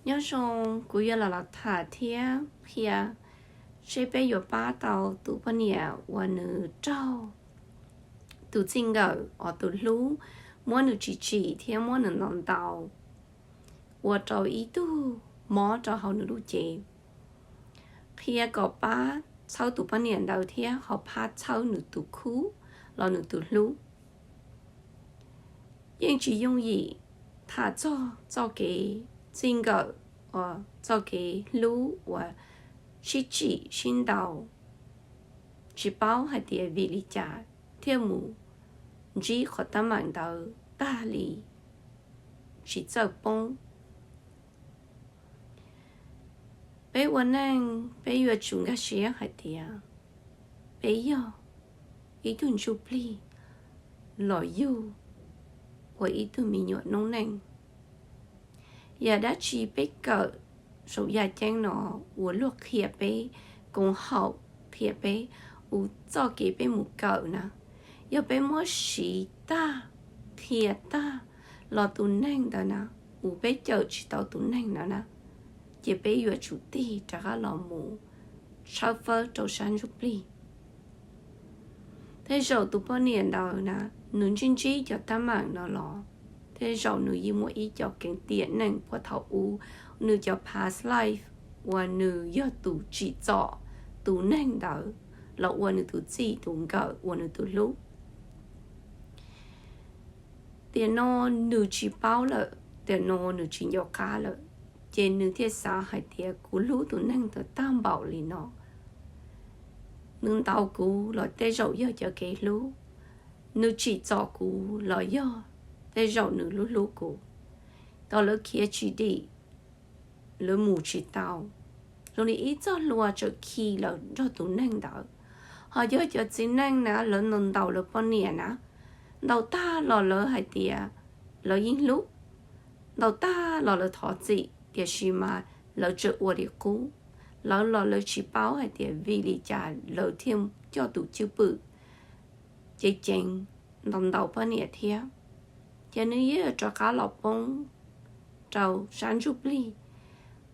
Nyob zoo, kuv yuav los los tham thiab qhia seb peb yuav pab tau tus poj niam uas nws raug tus txij nkawm uas tus hlub muab nws tsim tsim thiab muab nws ntaus ntaus, ua rau ib tug mob rau hauv nws lub cev. Qhia kom pab txhawb tus poj niam ntawd thiab ho pab txhawb nws tus khub los nws tus hlub. Yeej tsis yooj yim tham txog txoj kev txij nkawm, txoj kev hlub uas sib tsim sib ntaus, tsis paub hais tias vim li cas thiaj mus ntsib qhov teeb meem ntawd tag li, tsis txawj poob. Peb ua neej peb yuav tsum nkag siab hais tias peb yog ib tug ntsuj plig los yug ua ib tug me nyuam noob neej. Yam dab tsi peb kawm saum yaj ceeb no uas luag qhia peb, koom haum qhia peb, uas txoj kev peb mus kawm na, yog peb muab siv tag, qhia tag los tus neeg ntawd na, uas peb cawm tsis tau tus neeg ntawd na, ces peb yuav tsum tig rov qab los mus tshawb fawb rau sab ntsuj plig. Tej zaum tus poj niam ntawd na, nws ntsib ntsib cov teeb meem no los, tej zaum nws yeej muaj ib co kev tiam neej puag thaum ub, nws cov past life uas nws yog tus tsim txom tus neeg ntawd los ua nws tus txij tus nkawm, ua nws tus hlub. Tiam no nws tsis paub lawm, tiam no nws tsis nco qab lawm, ces nws thiaj xav hais tias kuv hlub tus neeg ntawd tag npaum li no, nws ntaus kuv los tej zaum yog cov kev hlub, nws tsim txom kuv los yog tej zaum nws hlub hlub kuv. Tau lawv khiav tsis dim, lawv mus tsis tau, zoo li ib txoj hlua tseem khi lawv nrog tus neeg ntawd. Ho yog cov txiv neej na, lawv ntaus ntaus lawv poj niam na, ntaus tag los lawv hais tias lawv yeej hlub, ntaus tag los lawv thov txim, tiam sis mas lawv tseem ua li qub. Lawv los lawv tsis paub hais tias vim li cas lawv thiaj coj tus cwj pwm ceev ceev ntaus ntaus poj niam thiab, ces nws yeej rov qab los poob rau sab ntsuj plig.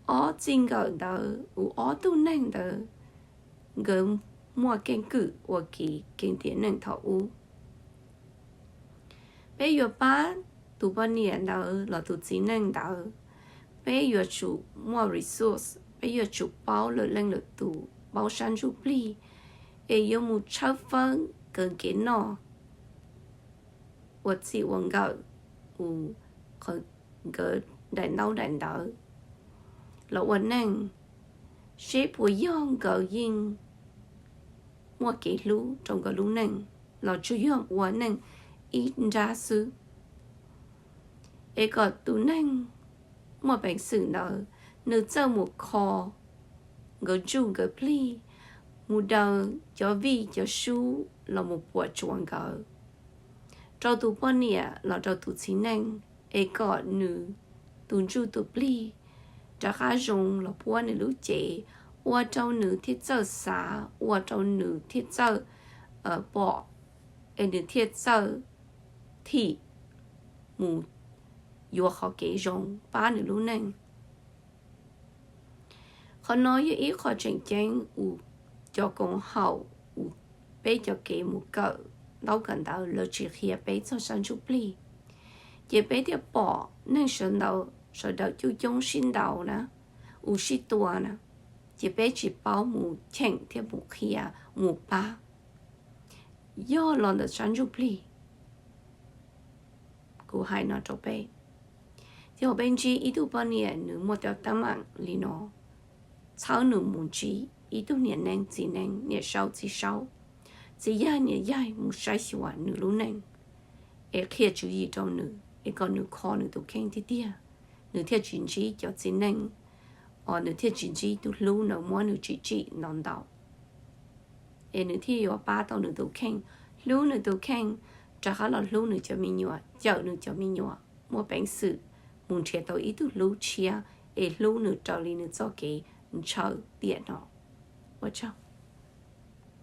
Ob txij nkawm ntawd, uas ob tug neeg ntawd, nkawd muaj keeb kwm ua kev tiam neej thaum ub. Peb yuav pab tus poj niam ntawd los tus txiv neej ntawd, peb yuav tsum muaj resource, peb yuav tsum paub lwm leej lwm tus, paub sab ntsuj plig, es yuav mus tshawb fawb nkawd kev noj, ua txij ua nkawm, uas nkawd daim ntaub daim ntawv los ua neej, seb puas yog nkawd yeej muaj kev hlub rau nkawd lub neej los tsuas yog ua neej ib nrab xwb. Es kom tus neeg muaj peev xwm ntawd, nws txawj mus kho nkawd ntsuj nkawd plig, mus daws cov vij cov sub los mus puam tsuav nkawd rau tus poj niam los rau tus txiv neej, es kom nws tus ntsuj tus plig rov qab zoo los puab nws lub cev, ua rau nws thiaj txawj xav, ua rau nws thiaj txawj pom, es nws thiaj txawj thim mus yuav qhov kev zoo pab nws lub neej. Qhov no yog ib qho tseem ceeb uas cov koom haum, uas peb cov kev mus kawm ntaub kawm ntawv lawv tsis qhia peb txog sab ntsuj plig, ces peb thiaj pom neeg sawv daws, sawv daws coob coob sib ntaus na, uas sib tua na, ces peb tsis paub mus cheem thiab mus qhia, mus pab, yog los ntawm sab ntsuj plig. Kuv hais no rau peb, thaum peb ntsib ib tug poj niam nws muaj teeb meem li no, txhawb nws mus ntsib ib tug niam neej txiv neej, niam saub txiv saub, txiv yaig niam yaig mus saib xyuas nws lub neej, es qhia tswv yim rau nws, es kom nws kho nws tus kheej tiag tiag, nws thiaj tsis ntsib cov txiv neej, os nws thiaj tsis ntsib tus hlub ntawd muab nws tsim tsim ntaus ntaus, es nws thiaj yuav pab tau nws tus kheej, hlub nws tus kheej, rov qab los hlub nws cov me nyuam, cawm nws cov me nyuam, muaj peev xwm mus nrhiav tau ib tug hlub tshiab, es hlub nws raws li nws txoj kev ntshaw tiam no. Ua tsaug.